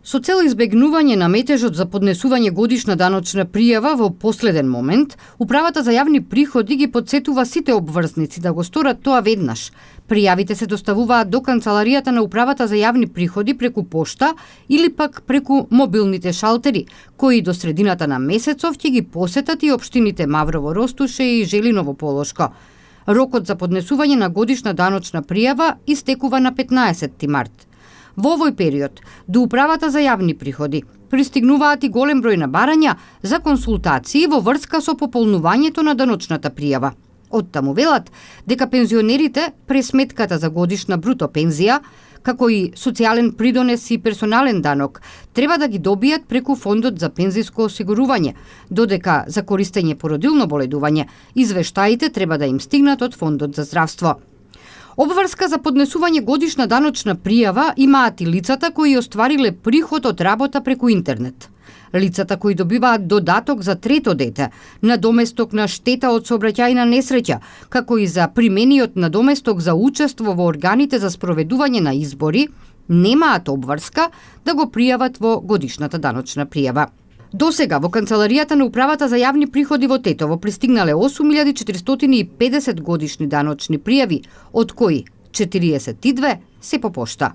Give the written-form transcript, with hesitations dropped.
Со цел избегнување на метежот за поднесување годишна даночна пријава во последен момент, Управата за јавни приходи ги потсетува сите обврзници да го сторат тоа веднаш. Пријавите се доставуваат до канцеларијата на Управата за јавни приходи преку пошта или пак преку мобилните шалтери, кои до средината на месецов ќе ги посетат и општините Маврово, Ростуше и Желиново Полошко. Рокот за поднесување на годишна даночна пријава истекува на 15 март. Во овој период, до Управата за јавни приходи пристигнуваат и голем број на барања за консултации во врска со пополнувањето на даночната пријава. Оттаму велат дека пензионерите през сметката за годишна бруто пензија, како и социјален придонес и персонален данок, треба да ги добијат преку Фондот за пензиско осигурување, додека за користење породилно боледување, извештаите треба да им стигнат од Фондот за здравство. Обврска за поднесување годишна даночна пријава имаат и лицата кои оствариле приход од работа преку интернет. Лицата кои добиваат додаток за трето дете, надоместок на штета од сообраќајна несреќа, како и за примениот надоместок за учество во органите за спроведување на избори, немаат обврска да го пријават во годишната даночна пријава. Досега во канцеларијата на Управата за јавни приходи во Тетово пристигнале 8450 годишни даночни пријави, од кои 42 се по пошта.